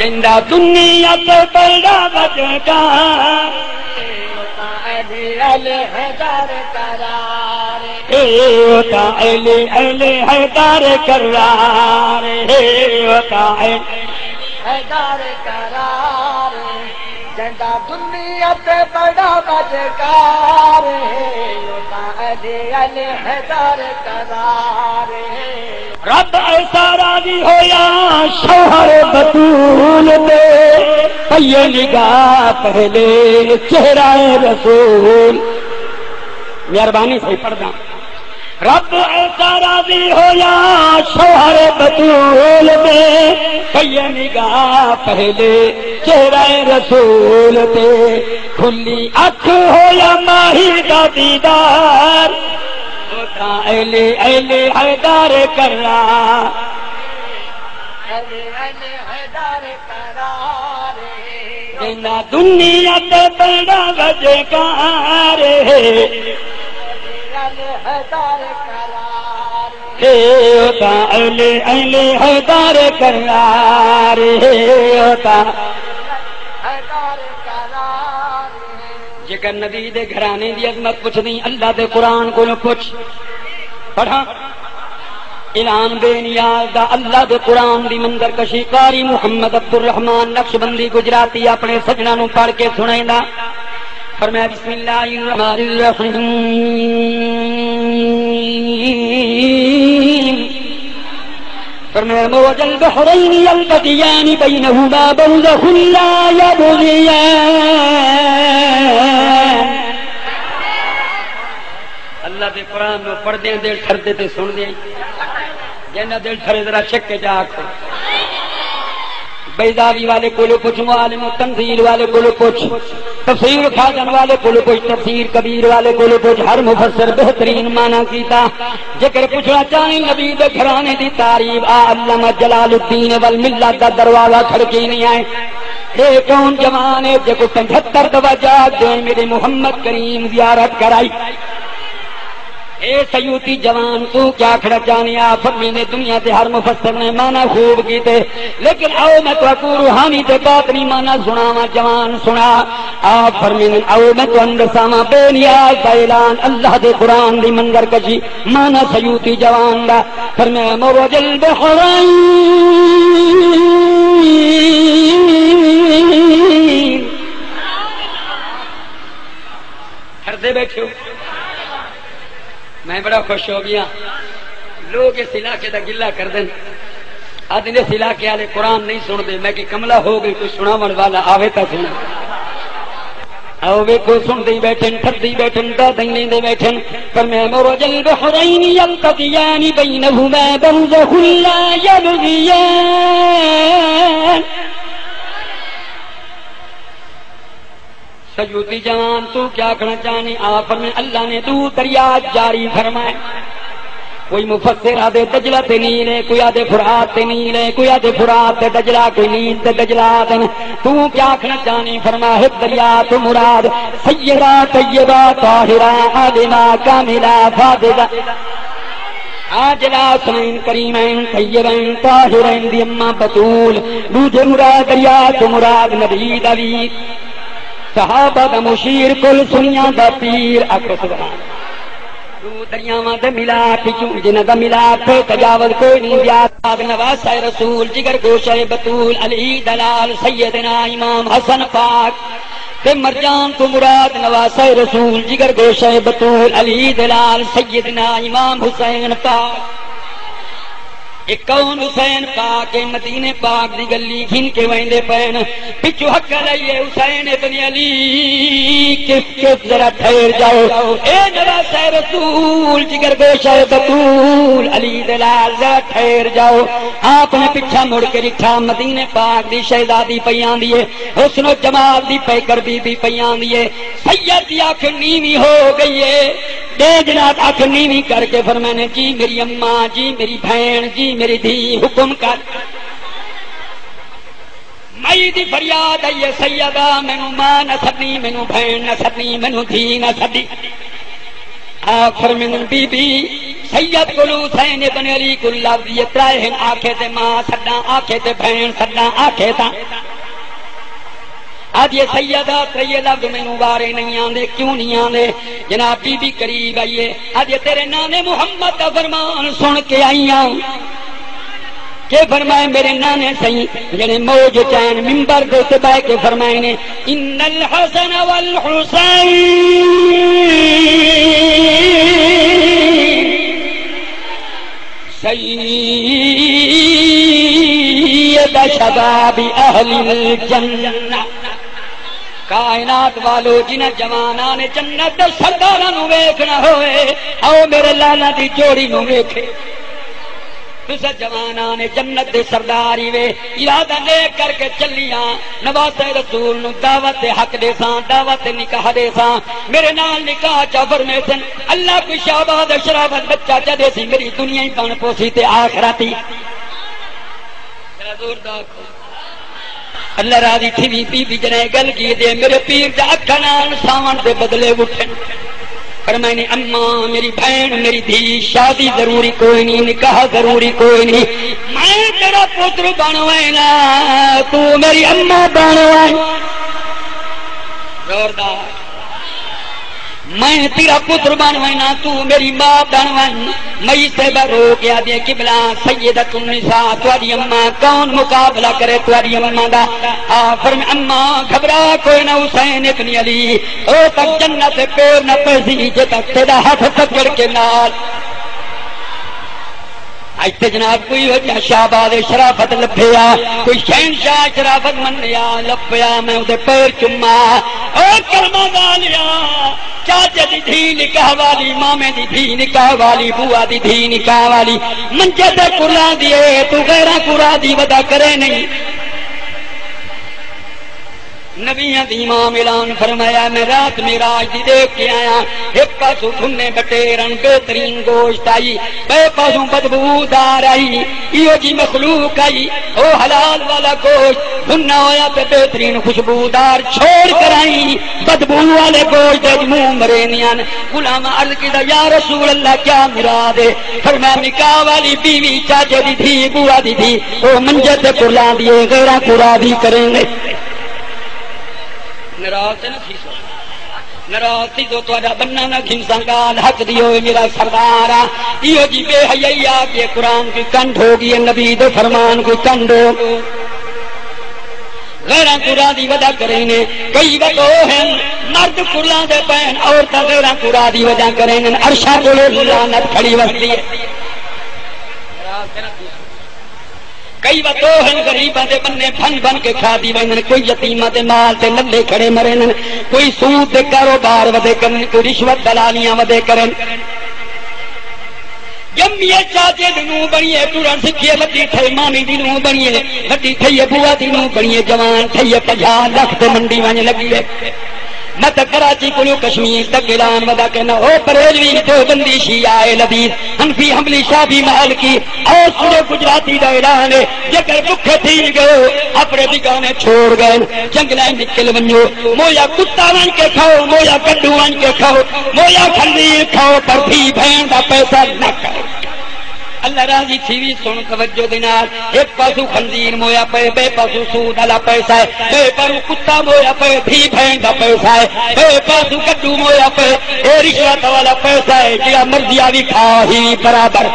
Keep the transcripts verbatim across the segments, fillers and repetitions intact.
ایندا دنیا تے بڑا وجہ کار، علی علی حیدر قرار، اے او تاں علی علی حیدر قرار، اے او تاں علی حیدر قرار، جیندا دنیا تے بڑا وجہ کار، اے او تاں علی علی حیدر قرار۔ رب ایسا راضی ہویا شوہر بتول تے، پئیے نگاہ پہلے چہرہ رسول۔ مہربانی سئیں، پڑھدا۔ رب ایسا راضی ہویا شوہر بتول تے، پئیے نگاہ پہلے چہرہ رسول تے، کھلی اکھ ہویا ماہی دا دیدار۔ او تاں علی علی حیدر قرار، علی علی حیدر قرار، جیندا دنیا تے بڑا وجہ کار، علی علی حیدر قرار، اے او تاں علی علی حیدر قرار، اے او تاں حیدر قرار۔ جیکر نبی دے گھرانے دی عظمت پچھدیں، اللہ دے قرآن کولوں پچھ۔ پڑھاں۔ اعلان بے نیاز دا، اللہ دے قرآن دی منظر کشی، قاری محمد عبدالرحمان نقشبندی گجراتی اپݨے سڄݨاں نوں پڑھ کے سݨائیندا۔ فرمایا، بسم اللہ الرحمن الرحیم۔ فرمایا، مرج البحرین یلتقیان بینہما برزخ لا یبغیان۔ اللہ دے قرآن نوں پڑھدے ہیں، دل ٹھردے تے سݨدے ہیں۔ جنہاں دل ٹھرے ذرا چھک کے جا آکھو۔ بیضاوی والے کولو پچھ، معالم التنزیل والے کولو پچھ، تفسیر خازن والے کولو پچھ، تفسیر کبیر والے کولو پچھ، ہر مفسر بہترین معنی کیتا۔ جیکر پچھݨا چاہیں نبی دے گھرانے دی تعریف، آ علامہ جلال الدین والملت دا دروازہ کھڑکی نہیں آئے۔ اے کون جوان ہے جیکوں پنجھتر دفعہ جاگ دے میرے محمد کریم زیارت کرائی؟ اے سیوطی جوان، توں کیا آکھݨا چاہنے؟ آ فرمیندے، دنیا دے ہر مفسر نے معنی خوب کیتے، لیکن آؤ میں تہاکوں روحانی تے باطنی معنی سݨاواں۔ جوان سݨا۔ آ فرمیندے، آؤ میں تہاکوں ݙساواں بے نیاز دا اعلان، اللہ دے قرآن دی منظر کشی، معنی سیوطی جوان دا۔ فرمایا، مرج البحرین۔ ٹھردے ٻیٹھے ہو؟ میں بڑا خوش ہو ڳیا۔ لوگ اس علاقے دا گلہ کردن، آہدن اس علاقے والے قرآن نہیں سݨدے۔ میں کہ کملا ہو ڳئی، کوئی سݨاوݨ والا آوے تاں سݨے۔ آؤ ویکھو، سݨدے ہی ٻیٹھن، ٹھردے ہی ٻیٹھن، دادیں ݙیندے ٻیٹھن۔ فرمایا، مرج البحرین یلتقیان بینہما برزخ لا یبغیان۔ سیوطی جوان، توں کیا آکھݨا چاہنے؟ آ فرمائے، اللہ نے ݙو دریا جاری فرمائے۔ کوئی مفسر آہدے دجلہ تے نیل ہے، کوئی آہدے فرات تے نیل ہے، کوئی آہدے فرات تے دجلہ، کوئی نیل تے دجلہ آہدن۔ توں کیا آکھݨا چاہنے؟ فرمایا، ہک دریا توں مراد سیدہ طیبہ طاہرہ عالمہ کاملہ فاضلہ عاجلہ، حسنین کریمین طیبین طاہرین دی اماں بتول۔ ݙوجھے مراد، دریا توں مراد نبی دا ویر، صحابہ دا مشیر، کل سنیاں دا پیر۔ آکھو سبحان۔ ݙو دریاواں دے ملاپ وچوں، جنہاں دا ملاپ تے تجاوز کوئی نہیں۔ زیاد نواسہ رسول، جگر گوشہ بتول، علی دلال سیدنا امام حسن پاک۔ تے مرجان توں مراد نواسہ رسول، جگر گوشہ بتول، علی دلال سیدنا امام حسین پاک۔ اے کون حسین پاک ہے؟ مدینے پاک دی گلی گھن کے ویندے پئن، پچھوں ہکل آئی ہے، حسین ابن علی، کس کس، ذرا ٹھہر جاؤ۔ اے نواسہ رسول، جگر گوشہ بتول، علی دلال، ذرا ٹھہر جاؤ۔ آپ نے پچھا مڑ کے ݙٹھا، مدینے پاک دی شہزادی پئی آندی ہے، حسن و جمال دی پیکر بی بی پئی آندی ہے۔ سید دی اکھ نیوی ہو ڳئی ہے۔ ٻئے جناب اکھ نیوی کر کے فرمائے نے، جی میری اماں، جی میری بھیݨ، جی میری دھی، حکم کر۔ مئی دی فریاد آئی ہے، سیدہ، مینوں ماں نہ سݙی، مینوں بھیݨ نہ سݙی، مینوں دھی نہ سݙی۔ آ فرمائن، بی بی، سید کولوں حسین ابن علی کوں لفظ یہ ترائے ہن، آکھے تے ماں سݙاں، آکھے تے بھیݨ سݙاں، آکھے تاں آدھیے سیدہ تریے لفظ مینوں وارے نہیں آندے، کیوں نہیں آندے؟ جناب بی بی قریب آئیے، آدھیے تیرے نانے محمد دا فرمان سن کے آئی ہاں۔ کے فرمائے میرے نانے سئیں، جڑے موج چین ممبر دے تے بہ کے فرمائے نے، ان الحسن والحسین سید شباب اہل الجنہ۔ کائنات والو، جنہاں جواناں نے جنت دے سرداراں نوں ویکھنا ہوئے، آؤ میرے لالاں دی جوڑی نوں ویکھے۔ تساں جواناں نے جنت دے سردار ہی وے، ارادہ نیک کر کے چلیاں۔ نواسے رسول نوں دعوت حق ݙیساں، دعوت نکاح ݙیساں، میرے نال نکاح چا فرمیسن۔ اللہ کوئی شہباز شرافت بچہ چا ݙیسی، میری دنیا ہی بݨ پوسی تے آخرت ہی۔ ذرا زوردار آکھو۔ اللہ راضی تھیوی بی بی جنہیں گل کی دے، میرے پیر دا اکھاں نال ساوݨ دے بدلے اٹھن۔ فرمائے نے، اماں، میری بھیݨ، میری دھی، شادی ضروری کوئی نہیں، نکاح ضروری کوئی نہیں۔ میں تیرا پتر بݨ وینا، تو میری اماں بݨ وین۔ زوردار۔ میں تیرا پتر بݨ وینا، تو میری ماں بݨ ون۔ مئی صاحبہ رو کے آدھے، قبلہ سیدۃ النساء، تہاݙی اماں، کون مقابلہ کرے تہاݙی اماں دا؟ آ فرمائے، اماں گھبرا کوئی نہ، حسین ابن علی او تک جنت پیر نہ پیسی جے تک تیݙا ہتھ پکڑ کے نال۔ اج تے جناب کوئی ہو جا شہباز شرافت لبھیا، کوئی شہنشاہ شرافت منیا لبھیا، میں اودے پیر چما۔ او کلمہ والیا، چاچے دی دھی نکاح والی، مامے دی دھی نکاح والی، بوا دی دھی نکاح والی، منجے تے کرلاندی اے، تو غیراں کوں راضی ودا کرے نہیں۔ نبیاں دی امام اعلان فرمایا، میں رات معراج دی ݙیکھ کے آیا، ہک پاسوں بھنے بٹیر ہن، بہترین گوشت آئی، ٻئے پاسوں بدبو دار آئی، ایہو جی مخلوق آئی، او حلال والا گوشت بھنا ہویا تے بہترین خوشبودار چھوڑ کرائی، بدبو والے گوشت اچ منہ مریندیاں۔ غلاماں عرض کیتا، یا رسول اللہ، کیا مراد ہے؟ فرمایا، نکاح والی بیوی، چاچے دی دھی، بوا دی دھی، او منجے تے کرلاندی اے، غیراں کوں راضی کریندے۔ ناراض تے نہ تھیسو، ناراض تھیسو، تہاݙا بنہ نہ گھنساں، ڳالھ حق دی ہووے میرا سردار آ۔ ایہو جی بے حیائی آ ڳئی، قرآن کوں کنڈ ہو ڳئی، نبی دے فرمان کوں کنڈ ہو۔ غیراں کوں راضی ودا کرینے۔ کئی وت او ہن، مرد کرلاندے پئن، عورتاں غیراں کوں راضی ودا کریندن، عرشاں کولوں لعنت کھڑی وسدی ہے۔ کئی وت او ہن، غریباں دے بنہے بھن بھن کے کھادی ویندن، کوئی یتیماں دے مال تے للے کھڑے مریندن، کوئی سود دے کاروبار ودے کرن، کوئی رشوت دلالیاں ودے کرن۔ ڄمیے چاچے دی نوں بݨیے، ٹرݨ سکھیے، وݙی تھئے مامی دی نوں بݨیے، وݙی تھئیے بوا دی نوں بݨیے، جوان تھئیے، پنجاہ لکھ تے منڈی ونڄ لڳیے۔ میں تاں کراچی کولوں کشمیر تک اعلان ودا کرینا، او بریلوی، دیوبندی، شیعہ، اے لذیذ، حنفی، حنبلی، شافعی، مالکی، او سورے گجراتی دا اعلان ہے، جیکر بکھے تھی ڳئے ہو، اپݨے بیگانے چھوڑ ڳئے، جنگلاں نکل ونڄو، مویا کتا ونڄ کے کھاؤ، مویا گڈو ونڄ کے کھاؤ، مویا خنزیر کھاؤ، پر دھی بھیݨ دا پیسہ نہ کھاؤ۔ اللہ راضی تھیوی، سݨ توجہ دے نال، ہک پاسوں خنزیر مویا پئے، ٻئے پاسوں سود والا پیسہ ہے، ٻئے پاسوں کتا مویا پئے، دھی بھیݨ دا پیسہ ہے، ٻئے پاسوں گڈو مویا پئے، اے رشوت والا پیسہ ہے، جیڑھا مرضی آ وی کھا، ہی برابر۔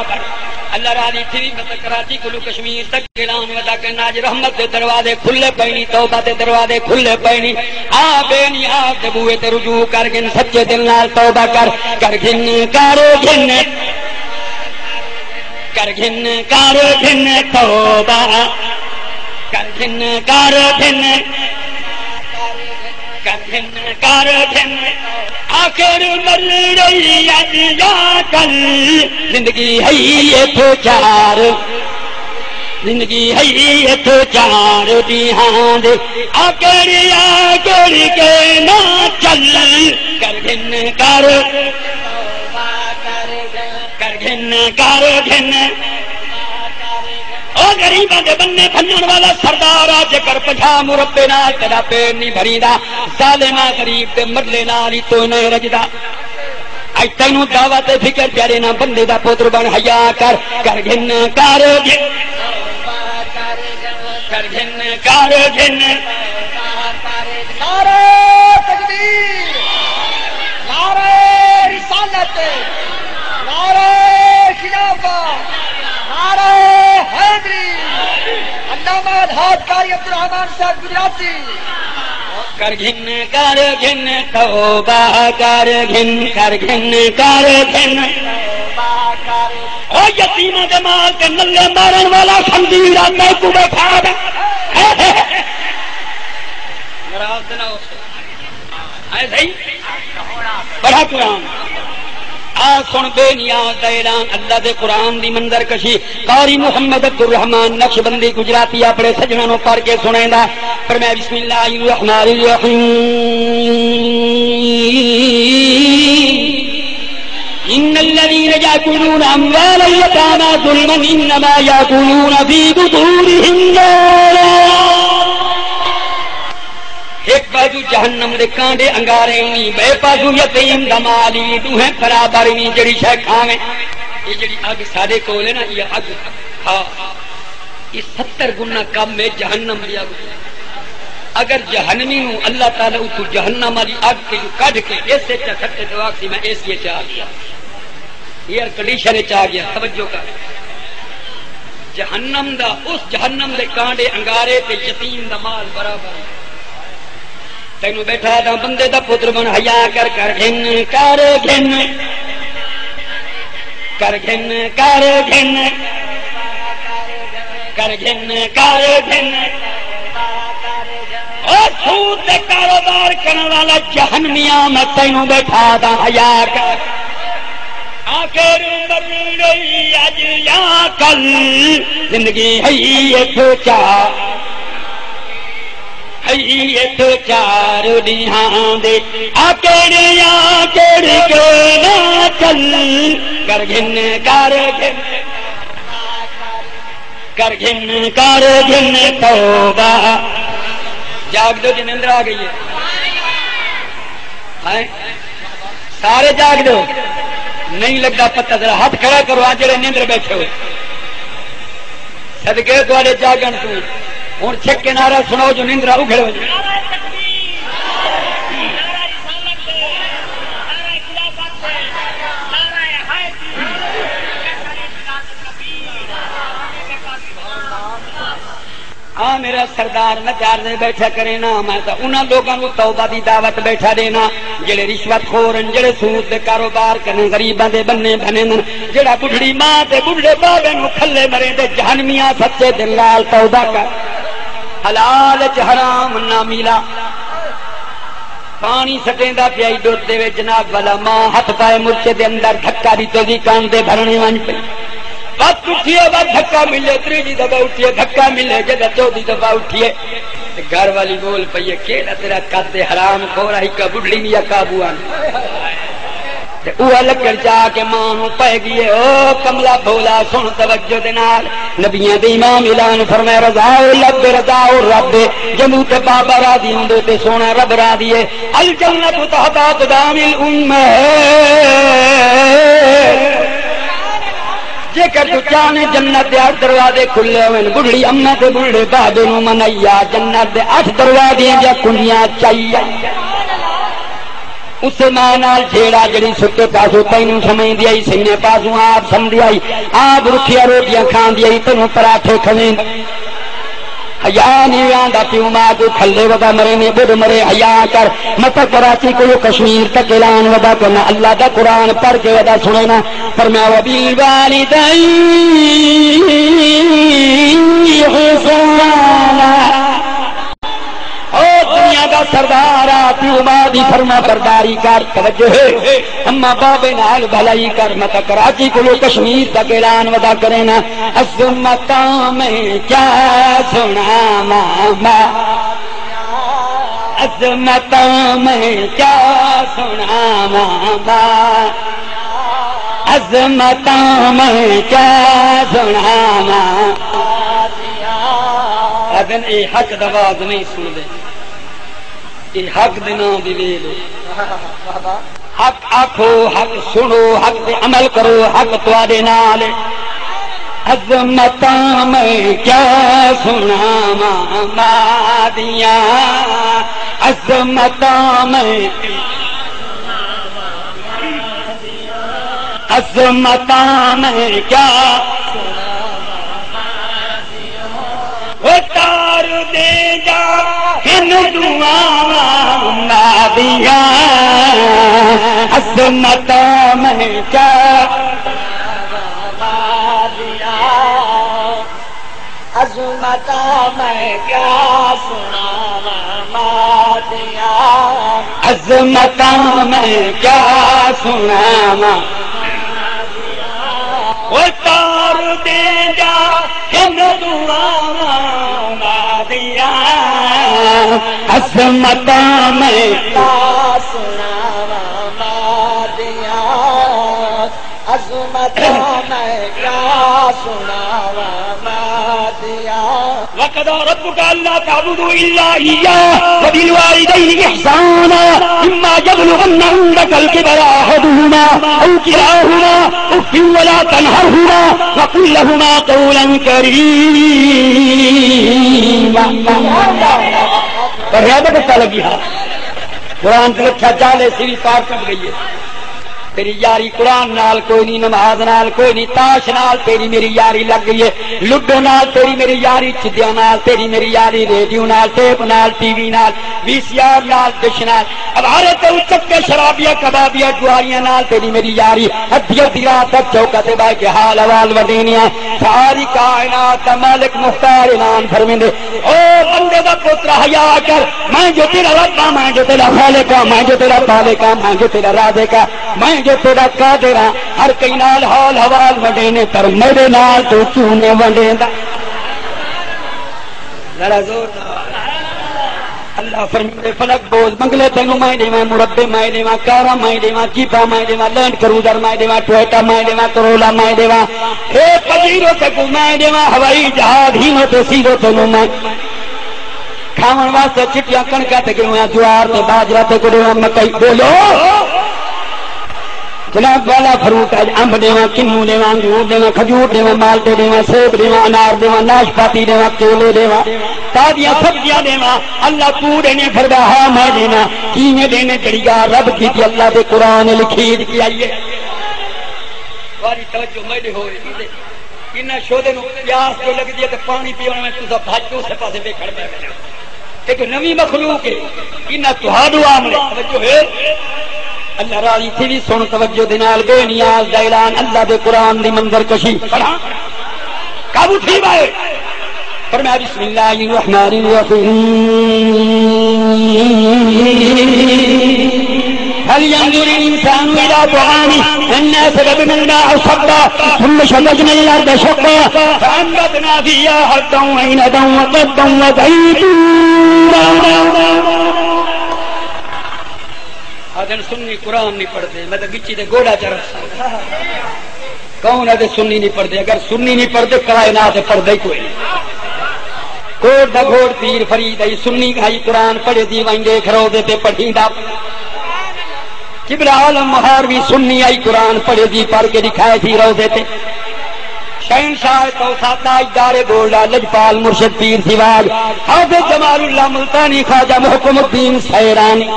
اللہ راضی تھیوی، میں تاں کراچی کولوں کشمیر تک اعلان ودا کرینا، اڄ رحمت دے دروازے کھلے پئے نی، توبہ دے دروازے کھلے پئے نی۔ آ بے نیاز دے بوئے تے رجوع کر گھن، سچے دل نال توبہ کر، کر گھن، کر گھن، کر گھن، کر گھن توبہ، کر گھن، کر گھن۔ کر گھن، کر گھن، آخر مرݨی اڄ یا کل، زندگی ہئی اتھ چار، زندگی ہئی اتھ چار ݙینہاں دی، آکڑ آکڑ کے نہ چل، کر گھن کر، کر گھن کر گھن۔ او غریباں دے بنہے بھنݨ والا سردار آ، جیکر پنجاہ مربے نال تیݙا پیٹ نہیں بھریندا، ظالما غریب دے مرلے نال ہی تو نہیں رڄدا۔ اڄ تینوں دعوت فکر پیا ݙینا، بندے دا پتر بݨ، حیا کر، کر گھن، کر گھن، کر گھن، کر گھن۔ نعرہ تکبیر، نعرہ رسالت، نعرہ خلافت، نعرہ حیدری۔ علامہ الحاج قاری عبدالرحمان صاحب گجراتی۔ کر گھن، کر گھن، توبہ کر گھن، کر گھن، کر گھن۔ او یتیماں دے مال تے نلے مارن والا خنزیر آ، تیکوں ٻیٹھا ݙے۔ ناراض نہ ہو۔ اے صحیح؟ پڑھا قرآن۔ آ سݨ بے نیاز دا اعلان، اللہ دے قرآن دی منظر کشی۔ قاری محمد عبدالرحمان نقشبندی گجراتی اپݨے سڄݨاں نوں پڑھ کے سݨیندا۔ فرمایا، بسم اللہ الرحمن الرحیم۔ ان الذین یاکلون اموال الیتامی ظلما انما یاکلون فی بطونہم نارا۔ ہک پاسوں جہنم دے کانڈے انگارے ہی، ٻئے پاسوں یتیم دا مال ہی، ݙوہیں برابر ہی، جیڑھی شے کھاویں۔ اے جیڑھی اڳ ساݙے کول ہے نا، اے اڳ، ہا، اے ستر گنا کم ہے جہنم دی اڳ۔ اگر جہنمی نوں اللہ تعالیٰ اتوں جہنم والی اڳ تے کڈھ کے اے سی اچ سٹے تے آکھسی میں اے سی اچ آ ڳیا، ایئر کنڈیشن اچ آ ڳیا، توجہ کر۔ جہنم دا، اس جہنم دے کانڈے انگارے تے یتیم دا مال برابر ہے۔ تینوں ٻیٹھا ݙاں بندے دا پتر بݨ، حیا کر، کر گھن، کر گھن، کر گھن، کر گھن، کر گھن، کر گھن۔ او سود دے کاروبار کرݨ والا جہنمیاں، میں تینوں ٻیٹھا ݙاں، حیا کر۔ آخر مرݨے اڄ یا کل، زندگی ہئی اتھ چا، ہئی اتھ چار ݙینہاں دی۔ آکڑ آکڑ کے نہ چل، کر گھن، کر گھن، کر گھن، کر گھن توبہ۔ جاڳ ݙیو جی، نندر آ ڳئی ہے۔ ہیں؟ سارے جاڳ ݙیو۔ نہیں لڳدا پتہ، ذرا ہتھ کھڑا کرو، آ جیڑھے نندر ٻیٹھے ہوئے۔ صدقے تہاݙے جاڳݨ توں۔ ہݨ چھک کے نعرہ سݨاؤ جو نندراں اگھڑ ونڄن۔ آ میرا سردار، میں تے عرض ٻیٹھا کرینا، میں تاں انہاں لوکاں کوں توبہ دی دعوت ٻیٹھا ݙینا، جیڑھے رشوت خور ہن، جیڑھے سود دے کاروبار کرن، غریباں دے بننے بھنیندن، جیڑھا ٻڈھڑی ماں تے ٻڈھڑے بابے نوں کھلے مریندے، جہنمیاں، سچے دل نال توبہ کر۔ حلال اچ حرام نہ ملا۔ پاݨی سٹیندا پیا ہئی ݙودھ دے وچ، جناب والا، ماں ہتھ پائے مرچے دے اندر، دھکا ݙتے، کان دے بھرݨے ونڄ پئی۔ وت اٹھیے، وت دھکا ملے، تریجھی دفعہ اٹھیے، دھکا ملے، جݙاں چوتھی دفعہ اٹھیے، تے گھر والی ٻول پئی ہے، کیڑھا تیݙا قد ہے حرام خور، ہکا ٻڈھڑی نی یا قابو آندی۔ تے اوہا لکڑ چا کے ماں نوں پئے ڳئی ہے۔ او کملا بھولا، سݨ توجہ دے نال، نبیاں دے امام اعلان فرمایا، رضا الرب، رضا الرب، جیندے اتے بابا راضی ہوندے تے سوہݨا رب راضی ہے۔ الجنت تحت اقدام الامہات۔ جیکر توں چاہویں جنت دے اٹھ دروازے کھلے ہوون، ٻڈھڑی اماں تے ٻڈھڑے بابے نوں منائی آ، جنت دے اٹھ دروازیاں دیاں کنجیاں چائی آ۔ اسے ماں نال جھیڑا، جیڑھی ستے پاسوں تینوں سمجھدی آئی، سینے پاسوں آپ سمجھدی آئی، آپ رکھیاں روٹیاں کھاندی آئی، تینوں پراٹھے کھویندی۔ حیا نہیں آندا پیو ماں کوں، کھلے ودا مرے نے، ٻڈھ مرے، حیا کر۔ میں تاں کراچی کولوں کشمیر تک اعلان ودا کرنا، اللہ دا قرآن پڑھ کے ودا سݨینا۔ فرمایا، وبالوالدین احسانا۔ او دنیا دا سردار آ، پیو ماں دی فرما برداری کر، توجہ ہے، اماں بابے نال بھلائی کر۔ میں تاں کراچی کولوں کشمیر تک اعلان ودا کرینا، عظمتاں میں کیا سݨاواں ماں، عظمتاں میں کیا سݨاواں ماں، عظمتاں میں کیا سݨاواں۔ آہدن اے حق دا واز نہیں سݨدے، اے حق دے ناں دی ویل ہے۔ حق آکھو، حق سنو، حق تے عمل کرو، حق تہاݙے نال۔ عظمتاں میں کیا سناواں ماں دیاں، عظمتاں میں، عظمتاں میں کیا، او تار دے جا ہن دعاواں ماں دیاں، عظمتاں میں کیا، عظمتاں میں کیا سناواں ماں دیاں، عظمتاں میں کیا سناواں۔ او تار دے جا ہن دعاواں ماں دیاں، عظمتاں میں کیا سناواں ماں دیاں، عظمتاں میں کیا سناواں ماں دیاں۔ وقضى ربك ألا تعبدوا إلا إياه وبالوالدين إحسانا إما يبلغن عندك الكبر أحدهما أو كلاهما أف ولا تنهرهما وقل لهما قولا كريما۔ پر رب تے لگی ہا۔ قرآن تے لکھیا جالے سری پار کٹ گئی ہے۔ تیری یاری قرآن نال کوئی نہیں، نماز نال کوئی نہیں، تاش نال تیری میری یاری لگ گئی ہے، لڈو نال تیری میری یاری، چدیاں نال تیری میری یاری، ریڈیو نال، ٹیپ نال، ٹی وی نال، وی سی آر نال، ڈش نال، اوارے تے اچکے شرابیاں کبابیاں جواریاں نال تیری میری یاری۔ ادھی ادھی رات تک چوکا تے بہ کے حال احوال وڈینیاں۔ ساری کائنات دا مالک مختار عنان فرمیندے، او بندے دا پتر، حیا کر، میں جو تیرا رب ہاں، میں جو تیرا خالق ہاں، میں جو تیرا خالق ہاں، میں جو تیرا رازق ہاں، میں جو تیرا قادر ہاں۔ ہر کئی نال حال حوال ونڈینے، پر میرے نال تو کیوں نہیں ونڈیندا؟ ذرا زور نال۔ اللہ فرمیندے، فلک بوز، بنگلے تینوں میں ݙیواں، مربے میں ݙیواں، کاراں میں ݙیواں، جیپاں میں ݙیواں، لینڈ کروزر میں ݙیواں، ٹویوٹا میں ݙیواں، کرولا میں ݙیواں۔ اے پجیرو تیکوں میں ݙیواں، ہوائی جہاز ہینو تے سیرو تینوں میں۔ کھاوݨ واسطے چٹیاں کݨکاں تے ڳݨواں، جوار تے باجرا تے ڳݨواں، مکئی۔ بولو۔ جناب والا فروٹ اڄ امب ݙیواں، کنوں ݙیواں، انگور ݙیواں، کھجور ݙیواں، مالٹے ݙیواں، سیب ݙیواں، انار ݙیواں، ناشپاتی ݙیواں، کیلے ݙیواں، تازیاں سبزیاں ݙیواں۔ اللہ کوں ݙینے پھردا ہا، میں ݙینا۔ کیویں ݙینے؟ جڑی ڳالھ رب کیتی، اللہ دے قرآن لکھی ݙتی آئی ہے۔ واری توجہ میݙے ہوئے۔ انہاں شودے نوں پیاس جو لڳدی ہے تے پاݨی پیوݨ میں تساں بھڄ کے اسے پاسے ویکھݨ پئے ویندے ہو۔ اے جو نویں مخلوق ہے، انہاں تہاݙو آمنے، توجہ ہے۔ اللہ راضی تھی وی سݨ توجہ دے نال، بے نیاز دا اعلان، اللہ دے قرآن دی منظر کشی۔ پڑھاں؟ قابو تھی وائے۔ فرمایا، بسم اللہ الرحمن الرحیم۔ فلينظر الإنسان إلى طعامه أنا صببنا الماء صبا ثم شققنا الأرض شقا فأنبتنا فيها حبا وعنبا وقضبا وزيتونا۔ آدھن سنی قرآن نہیں پڑھتے، میں تو گچی دے گوڑا چ رکھساں۔ کون آدھے سنی نہیں پڑھتے؟ اگر سنی نہیں پڑھتے، کائنات پڑھدا ہی کوئی نہیں۔ کوٹ دا گھوڑ پیر فرید آئی سنی آئی، قرآن پڑھے دی ونڄ ݙیکھ روضے تے پڑھیندا۔ قبلہ عالم مہاروی سنی آئی، قرآن پڑھے دی پڑھ کے ݙکھائے تھی روضے تے۔ شہنشاہ توسا تاجدار گولڈا لجپال مرشد پیر سواگ حافظ جمال اللہ ملتانی خواجہ محکم الدین سیرانی۔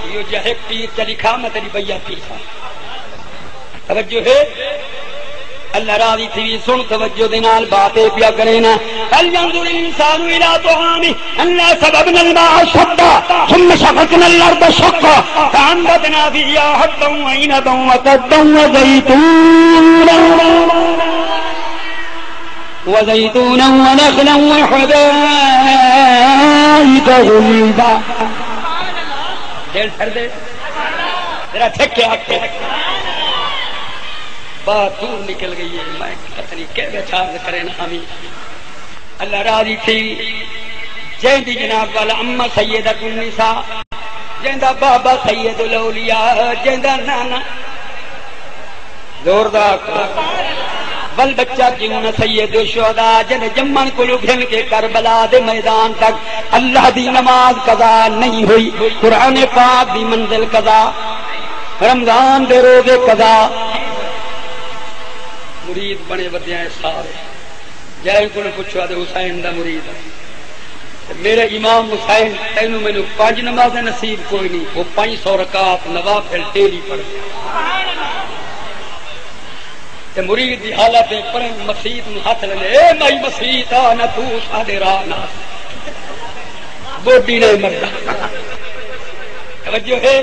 ایہو جہا ہک پیر چا ݙکھا، میں تیݙی بیعت پیساں۔ توجہ ہے؟ اللہ راضی تھی وی سݨ توجہ دے نال، بات اے پیا کرے نا، فلینظر الانسان الی طعامہ انا صببنا الماء صبا ثم شققنا الارض شقا فانبتنا فیہا حبا وعنبا وقضبا وزیتونا وزیتونا ونخلا وحدائق غلبا۔ دل ٹھر دے۔ ذرا چھکے آکھے۔ بات دور نکل گئی ہے، میں پتہ نہیں کیویں چارج کرے نا۔ آمین۔ اللہ راضی تھی۔ جیندی جناب والا اماں سیدۃ النساء، جیندا بابا سید الاولیاء، جیندا نانا زوردار ول بچہ کیوں نہ سید الشہداء، جݙیں ڄمݨ کولوں گھن کے کربلا دے میدان تک اللہ دی نماز قضا نہیں ہوئی، قرآن پاک دی منزل قضا، رمضان دے روزے قضا۔ مرید بݨے ودے ہیں سارے۔ جائیں کولوں پچھو، آہدے حسین دا مرید ہاں۔ تے میرے امام حسین، تینوں مینوں پنج نمازیں نصیب کوئی نہیں، وہ پنج سو رکعت نوافل ڈیلی پڑھدے۔ تے مرید دی حالت ہے، پریں مسیت نوں ہتھ لے، اے مائی مسیت آ نہ، توں ساݙے راہ نہ، بوڈی نہ مردا۔ توجہ ہے؟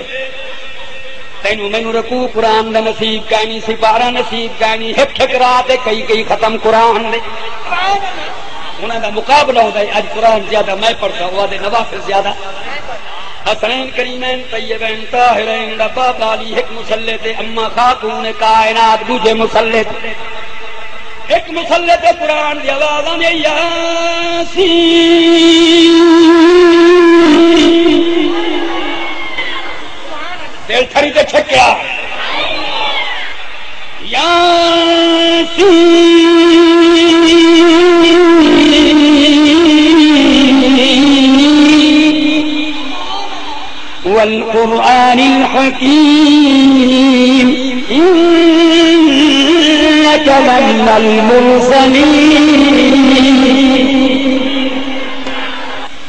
تینوں مینوں رکوع قرآن دا نصیب کائنی، سپارہ نصیب کائنی، ہک ہک رات تے کئی کئی ختم قرآن دے۔ انہاں دا مقابلہ ہوندا ہے، اڄ قرآن زیادہ میں پڑھدا، او آہدے نوافل زیادہ۔ حسنین کریمین طیبین طاہرین دا بابا علی ہک مصلے تے، اماں خاتون کائنات ݙوجھے مصلے تے۔ ہک مصلے تے قرآن دی آواز آندی، یاسین۔ دل تھری تے چھکیا۔ یاسین والقرآن الحکیم انک لمن المرسلین۔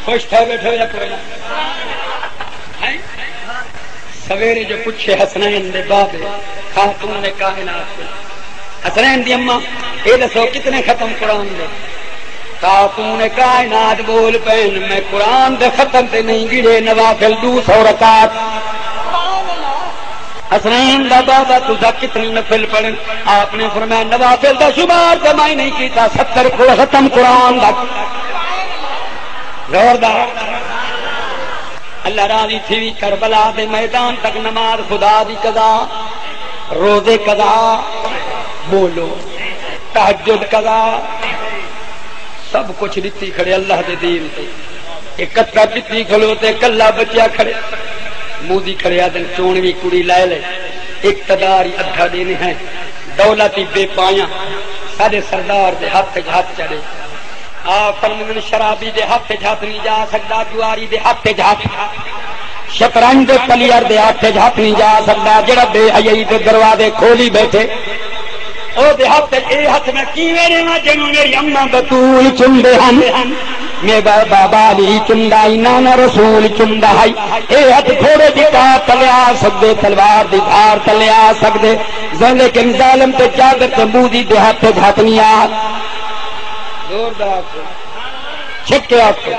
خوش تھے بیٹھے ہو یا کوئی نہ؟ ہیں؟ سویرے جو پچھے حسنین دے بابے، خاتون کائنات دے، حسنین دی اماں، اے ݙسو کتنے ختم قرآن دے؟ خاتون کائنات بول پئن، میں قرآن دے ختم تے نہیں گݨے، نوافل ݙو سو رکعت۔ حسنین دا بابا، تساں کتنے نفل پڑھن؟ آپ نے فرمایا، نوافل دا شمار تے میں نہیں کیتا، ستر کل ختم قرآن دا۔ زوردار۔ اللہ راضی تھیوی، کربلا دے میدان تک نماز خدا دی قضا، روزے قضا، بولو، تہجد قضا، سب کچھ ݙتی کھڑے اللہ دے دین تے۔ اے کتھا ݙتی کھلو تے کلھا بچیا کھڑے۔ موذی کھڑے آہدن، چوݨویں کڑی لائے لے، اقتدار ہی ادھا ݙینے ہیں، دولت ہی بے پایاں، ساݙے سردار دے ہتھ اچ ہتھ چا ݙے۔ آپ فرمیندن، شرابی دے ہتھ اچ ہتھ نہیں جا سڳدا، جواری دے ہتھ اچ ہتھ، شطرنج دے پلیئر دے ہتھ اچ ہتھ نہیں جا سڳدا، جیڑھا بے حیائی دے دروازے کھولی بیٹھے۔ او دے ہتھ اچ اے ہتھ میں کیویں ݙیواں، جینوں میری اماں بتول چمدے ہن، میرا بابا علی چمدا ہئی، نانا رسول چمدا ہئی۔ اے ہتھ گھوڑے دی ٹار تلے آ سڳدے، تلوار دی دھار تلے آ سڳدے، لیکن ظالم تے جابر تے موذی دے ہتھ اچ ہتھ نہیں آ۔ زوردار آکھو۔ چھک کے آکھو۔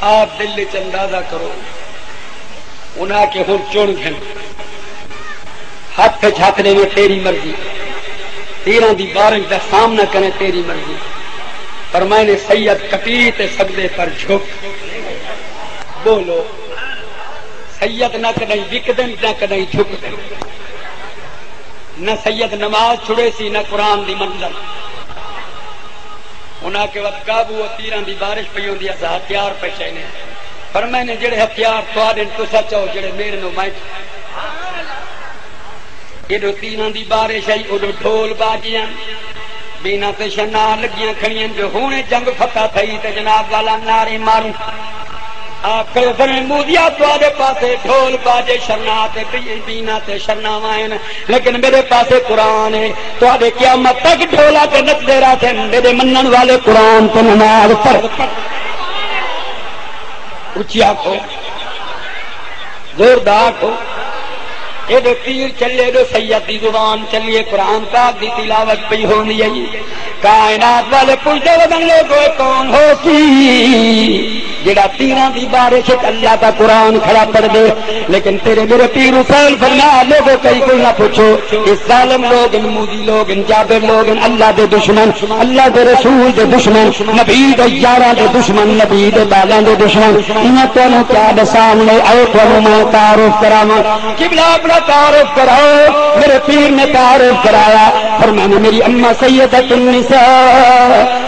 آپ دل اچ اندازہ کرو۔ انہاں آکھے، ہݨ چݨ گھن۔ ہتھ اچ ہتھ ݙیویں، تیری مرضی۔ تیراں دی بارش دا سامنا کریں، تیری مرضی۔ فرمائے نے، سید کٹی تے سڳدے پر جھک۔ بولو۔ سید نہ کݙاہیں وکدن، نہ کݙاہیں جھکدن۔ نہ سید نماز چھڑیسی، نہ قرآن دی منزل۔ انہاں آکھے، وت قابو، او تیراں دی بارش پئی ہوندی ہے، اساں ہتھیار پئے چائینے۔ فرمائے نے، جیڑھے ہتھیار تہاݙے ہن، تساں چاؤ، جیڑھے میݙے ہن، او میں چاؤ۔ ایݙو تیراں دی بارش آئی، اوݙو ڈھول باجے ہن، بینا تے شناہ لڳیاں کھڑیاں، جو ہݨے جنگ فتح تھئی تے جناب والا نعرے ماروں۔ آپ کھڑے، فرمائے، موذیا، تہاݙے پاسے ڈھول باجے، شناہ تے بی-، بینا تے شناواں ہن، لیکن میݙے پاسے قرآن ہے۔ تہاݙے قیامت تک ڈھولا تے نچدے رہسن، میݙے منݨ والے قرآن تے نماز پڑھ۔ اچی آکھو، زوردار آکھو۔ ایݙو تیر چلے، ایݙو سید دی زبان چلی، قرآن پاک دی تلاوت پئی ہوندی ہے۔ کائنات والے پچھدے ودن، لوگو، اے کون ہوسی جیڑھا تیراں دی بارش اچ اللہ دا قرآن کھڑا پڑھدے؟ لیکن تیرے میرے پیر حسین فرمایا، لوگو، کہیں کوں نہ پچھو، اے ظالم لوگ ہن، موذی لوگ ہن، جابر لوگ ہن، اللہ دے دشمن، اللہ دے رسول دے دشمن، نبی دے یاراں دے دشمن، نبی دے ٻالاں دے دشمن۔ میں تانوں کیا ݙساں، میں آؤ تانوں میں تعارف کراواں۔ قبلہ اپݨا تعارف کراؤ۔ میرے پیر نے تعارف کرایا، فرمایا، میری اماں سیدۃ النساء،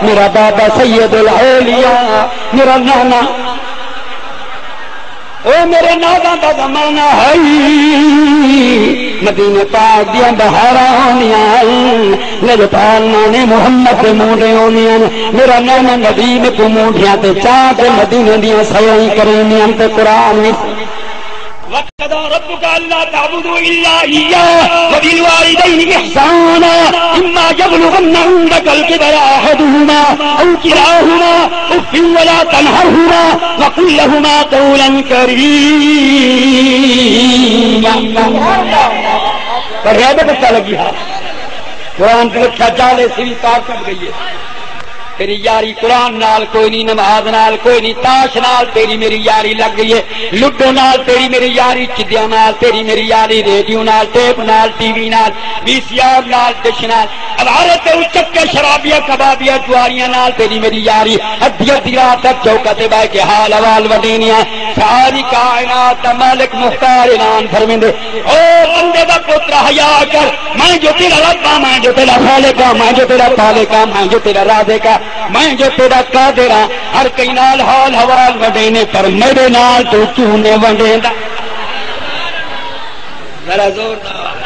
میرا بابا سید الاولیاء، میرا نانا، او میرے نانا دا زمانہ ہئی۔ مدینے پاک دیاں بہاراں ہوندیاں ہن، میرے پال نانے محمد دے مونڈھے ہوندیاں ہن۔ میرا نانا نبی میکوں مونڈھیاں تے چا کے مدینے دیاں سیریں کریندیاں ہن تے قرآن وی۔ وقضى ربك ألا تعبدوا إلا إياه وبالوالدين إحسانا إما يبلغن عندك الكبر أحدهما أو كلاهما أف ولا تنهرهما وقل لهما قولا كريما۔ پڑھیا تے پتہ لگی ہا۔ قرآن دی رکھیا جالے سوی تار کٹ گئی ہے۔ تیری یاری قرآن نال کوئی نہیں، نماز نال کوئی نہیں، تاش نال تیری میری یاری لگ گئی ہے، لڈو نال تیری میری یاری، چدیاں نال تیری میری یاری، ریڈیو نال، ٹیپ نال، ٹی وی نال، وی سی آر نال، ڈش نال، اوارے تے اچکے شرابیاں کبابیاں جواریاں نال تیری میری یاری، ادھی ادھی رات تک چوکا تے بہ کے حال احوال وڈینیاں۔ ساری کائنات دا مالک مختار اعلان فرمیندے، او بندے دا پتر، حیا کر، میں جو تیرا رب ہاں، میں جو تیرا خالق ہاں، میں جو تیرا خالق ہاں، میں جو تیرا رازق ہاں، میں جو تیرا قادر ہاں، ہر کئی نال حال حوال وڈینے، پر میرے نال تو کیوں نے ونڈیندا؟ ذرا زور نال۔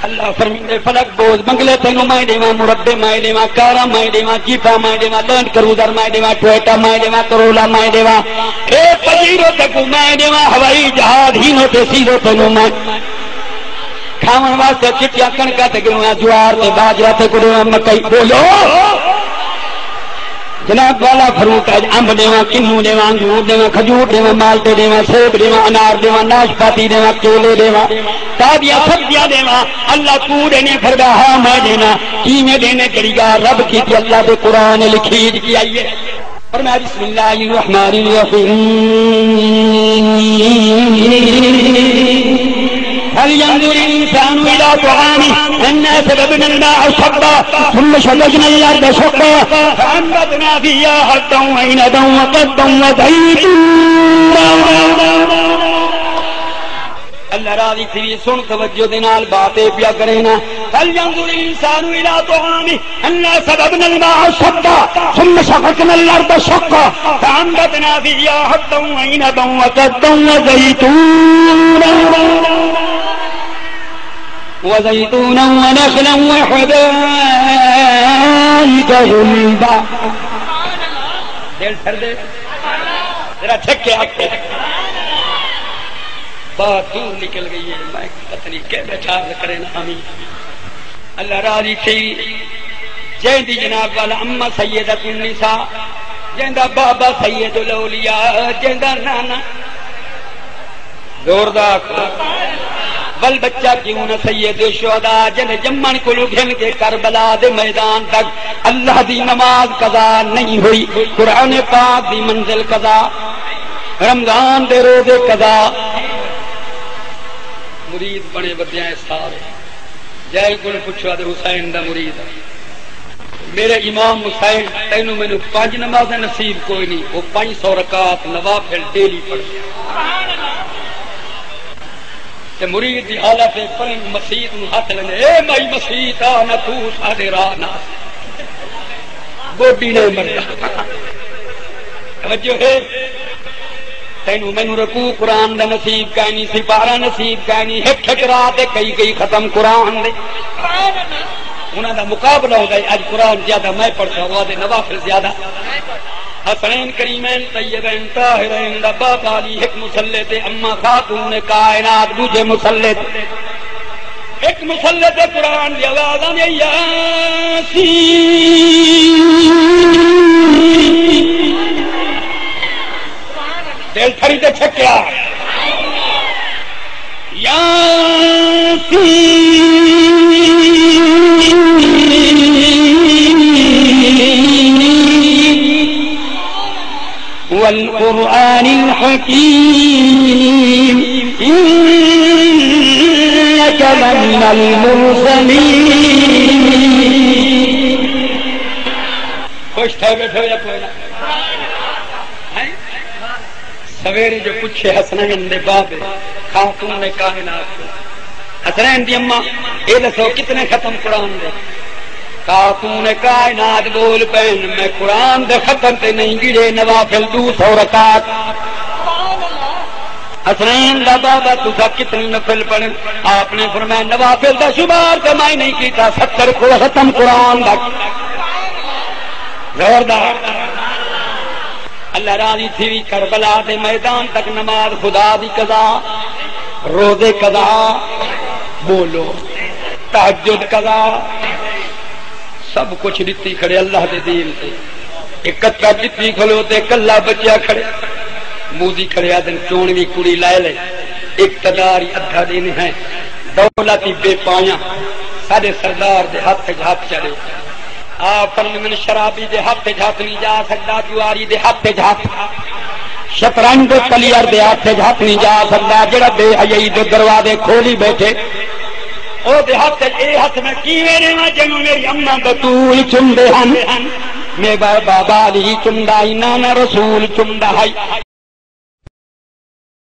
اللہ فرمیندے، فلک بوز بنگلے تینوں میں ݙیواں، مربے میں ݙیواں، کاراں میں ݙیواں، جیپاں میں ݙیواں، لینڈ کروزر میں ݙیواں، ٹویوٹا میں ݙیواں، کرولا میں ݙیواں، اے پجیرو تیکوں میں ݙیواں، ہوائی جہاز ہینو تے سیرو تینوں میں۔ کھاوݨ واسطے چٹیاں کݨکاں تے ݙیواں، جوار تے باجرا تے کوں ݙیواں، مکئی۔ بولو۔ جناب والا فروٹ اڄ امب ݙیواں، کنوں ݙیواں، انگور ݙیواں، کھجور ݙیواں، مالٹے ݙیواں، سیب ݙیواں، انار ݙیواں، ناشپاتی ݙیواں، کیلے ݙیواں، تازیاں سبزیاں ݙیواں۔ اللہ کوں ݙینے؟ فرمایا، ہاں میں ݙینا۔ کیویں ݙینے؟ جیڑھی ڳالھ رب کیتی، اللہ دے قرآن لکھی ݙتی آئی ہے۔ فرمایا، بسم اللہ الرحمن الرحیم۔ فلينظر الإنسان إلى طعامه أنا صببنا الماء صبا ثم شققنا الأرض شقا فأنبتنا فيها حبا وعنبا وقضبا وزيتونا۔ اللہ راضی تھی، سن توجہ دے نال باتیں پیا کرے نا۔ فلينظر الإنسان إلى طعامه أنا صببنا الماء صبا ثم شققنا الأرض شقا فأنبتنا فيها حبا وعنبا وقضبا وزيتونا وزيتونا ونخلا وحدائق غلبا۔ دل ٹھر دے، ذرا چھک کے آکھو۔ بات دور نکل گئی ہے، میں پتہ نہیں کیا بیٹھا کرے نا۔ آمین۔ اللہ راضی تھی، جیندی جناب والا اماں سیدۃ النساء، جیندا بابا سید الاولیاء، جیندا نانا زوردار آکھو۔ ول بچہ کیوں نہ سید الشہداء، جیندے ڄمݨ کولوں گھن کے کربلا دے میدان تک اللہ دی نماز قضا نہیں ہوئی، قرآن پاک دی منزل قضا، رمضان دے روزے قضا۔ مرید بݨے ودیاں سارے۔ جئیں کوں پچھو آہدے حسین دا مرید ہاں۔ میرے امام حسین، تینوں مینوں پنج نمازاں نصیب کوئی نہیں، او پنج سو رکعت نوافل ڈیلی پڑھدے۔ تے مرید دی حالت ہے، پریں مسیت نوں ہتھ لنگے، اے مائی مسیت آ نہ، توں ساݙے راہ نہ۔ گوڈی نے مردا۔ توجہ ہے؟ تینوں مینوں رکوع قرآن دا نصیب کائنی، سپارہ نصیب کائنی، ہک ہک رات تے کئی کئی ختم قرآن دے۔ انہاں دا مقابلہ ہوندا ہے، اڄ قرآن زیادہ میں پڑھساں، او آہدے نوافل زیادہ۔ حسنین کریمین طیبین طاہرین دا بابا علی ہک مصلے تے، اماں خاتون کائنات ݙوجھے مصلے تے۔ ہک مصلے تے قرآن دی آواز آندی، یاسین۔ دل تھری تے چھکیا۔ یاسین والقرآن الحکیم انک لمن المرسلین۔ خوش تھے بیٹھو یا کوئی نہ؟ ہیں؟ سویرے جو پچھے حسنین دے بابے، خاتون کائنات کوں، حسنین دی اماں، اے ݙسو کتنے ختم قرآن دے؟ خاتون کائنات ٻول پئن، میں قرآن دے ختم تے نہیں گݨے، نوافل ݙو سو رکعت۔ حسنین دا بابا، تساں کتنے نفل پڑھن؟ آپ نے فرمایا، نوافل دا شمار تے میں نہیں کیتا، ستر کو ختم قرآن دا۔ زوردار۔ اللہ راضی تھی وی، کربلا دے میدان تک نماز خدا دی قضا، روزے قضا، بولو، تہجد قضا، سب کچھ ݙتی کھڑے اللہ دے دین تے۔ اے کتا ݙتی کھلو تے کلا بچیا کھڑے۔ موذی کھڑے آدن، چونویں کڑی لائے لے، اقتدار ہی ادھا دین ہے، دولت ہی بے پایاں، ساݙے سردار دے ہتھ اچ ہتھ چڑھے۔ آ فرماندن، شرابی دے ہتھ اچ ہتھ نہیں جا سڳدا، جواری دے ہتھ اچ ہتھ، شطرنج دے پلیئر دے ہتھ اچ ہتھ نہیں جا سڳدا، جڑا بے حیائی دے دروازے کھولی بیٹھے۔ او دے ہتھ اچ اے ہتھ میں کیویں ݙیواں، جیویں میری اماں بتول چمدے ہن، میرا بابا علی چمدا ہئی، نانا رسول چمدا ہئی۔